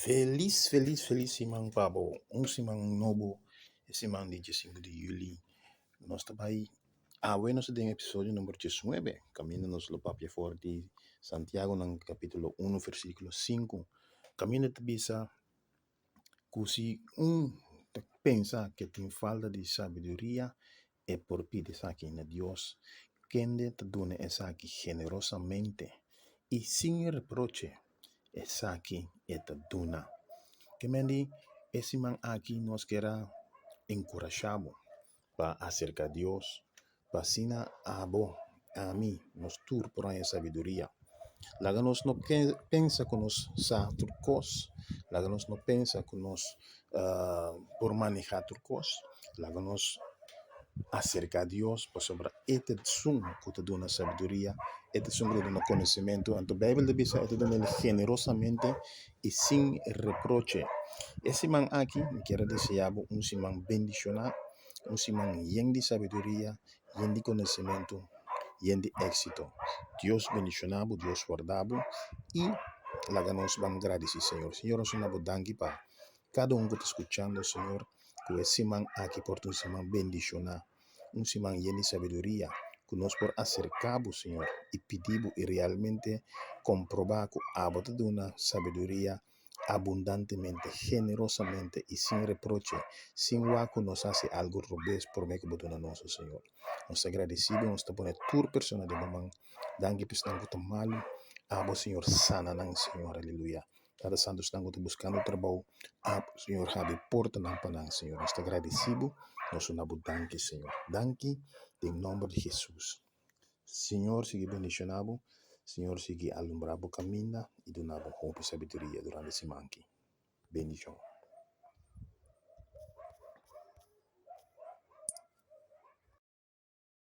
Felis felis felis siman pa bo, un siman nobo, e siman di diesinku di yuli. Nos ta bai awe nos ta den episodio number diesnuebe kaminda nos lo papia for di Santiago nan kapitulo unu versikulo sinku kaminda ta bisa ku si un ta pensa ke tin falta di sabiduria e por pidi esaki na Dios, kende ta duna esaki generosamente i sin reproche, esaki e ta duna. Ke men di e siman aki nos kier a enkurashá bo pa aserká Dios, pa asina abo, ami, nos tur por haña sabiduria. Laga nos no pensa ku nos sa tur kos, laga nos no pensa ku nos por manehá tur kos, laga nos aserká Dios pasobra e ta esun ku ta duna sabiduria, e ta esun ku ta duna konosementu. Anto Beibel ta bisa e ta duna el generosamente i sin reproche. E siman aki mi kier a deseá bo un siman bendishoná, un siman yen di sabiduria, yen di konosementu, yen di éksito. Dios bendishoná bo, Dios warda bo i laga nos ban gradisí Señor. Señor nos ta duna bo danki pa kada un ku ta skuchando Señor, ku e siman aki por ta un siman bendishoná, un siman yen di sabiduria, ku nos por aserká bo Señor i pidi bo i realmente komprobá ku abo ta duna sabiduria abundantemente, generosamente i sin reproche, sin wak ku nos hasi algu robes promé ku bo duna nos, o Señor. Nos ta gradisí bo, nos ta pone tur persona den bo man. Danki pa esnan ku ta malu, abo, Señor, sana nan, Señor, aleluya. Tata Santu, esnan ku ta buskando trabou, abo, Señor, habri portanan pa nan, Señor. Nos ta gradisí bo, nos duna bo danki, Señor. Danki den nòmber di Hesus. Señor sigui bendiciona bo, Señor sigui alumbra bo caminda y duna bo hopi sabiduria durante siman aki. Bendicion.